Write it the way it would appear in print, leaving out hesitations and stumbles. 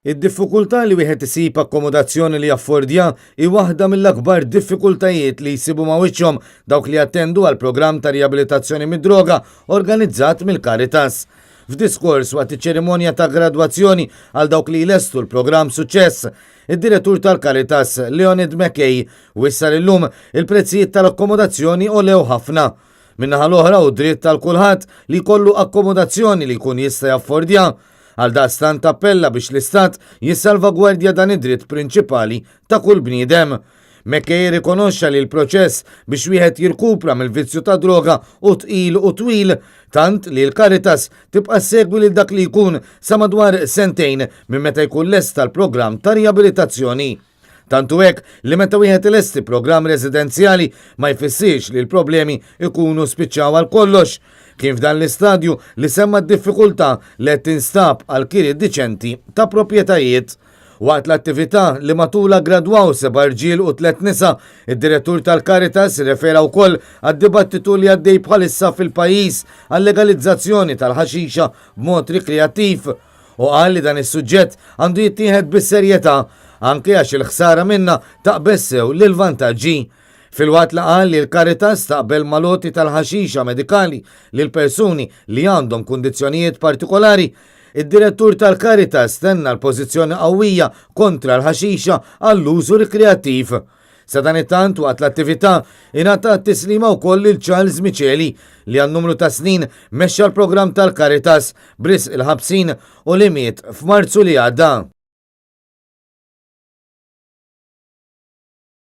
Id-diffikultà li wieħed isib akkomodazzjoni li jaffordja hi waħda mill-akbar diffikultajiet li jsibu ma' wiċċhom dawk li jattendu għal programm ta' riabilitazzjoni mid-droga organizzat mill-Caritas. F'diskors waqt iċ-ċerimonja ta' gradwazzjoni għal dawk li jlestu l-programm b'suċċess, id-Direttur tal-Caritas, Leonid McKay, wissa li llum il-prezzijiet tal-akkomodazzjoni għolew ħafna. Min-naħa l-oħra hu dritt għal kulħadd li jkollu akkomodazzjoni li jkun jista' jaffordja. Għaldaqstant appella biex l-Istat jissalvagwardja dan id-dritt prinċipali ta' kull bniedem. McKay rrikonoxxa li l-proċess biex wieħed jirkupra mill-vizzju tad-droga hu tqil u twil, tant li l-Caritas tibqa' ssegwi lil dak li jkun sa madwar sentejn minn meta jkun lesta l-programm ta' riabilitazzjoni. Tant hu hekk li meta wieħed ilesti programm residenzjali ma jfissirx li l-problemi jkunu spiċċaw għal kollox. Kien f'dan l-istadju li semma d-diffikultà li qed tinstab għal kiri diċenti ta' proprjetajiet. Waqt l-attività li matulha ggradwaw seba' rġiel u tlett nisa, id-Direttur tal-Caritas irrefera wkoll għad-dibattitu li għaddej bħalissa fil-pajjiż għal-legalizzazzjoni tal-ħaxixa b'mod rikreattiv. u qal li dan is-suġġett għandu jittieħed bis-serjetà anke għax il-ħsara minnha taqbeż sew lill-vantaġġi. Filwaqt li qal li l-Caritas taqbel mal-għoti tal-ħaxixa medikali lil persuni li għandhom kundizzjonijiet partikolari, id-Direttur tal-Caritas tenna l-pożizzjoni qawwija kontra l-ħaxixa għall-użu rikreattiv. Sadanittant waqt l-attività ingħatat tislima wkoll lil Charles Miceli li għal numru ta' snin mexxa l-programm tal-Caritas b'risq il-ħabsin u li miet f'Marzu li għadda.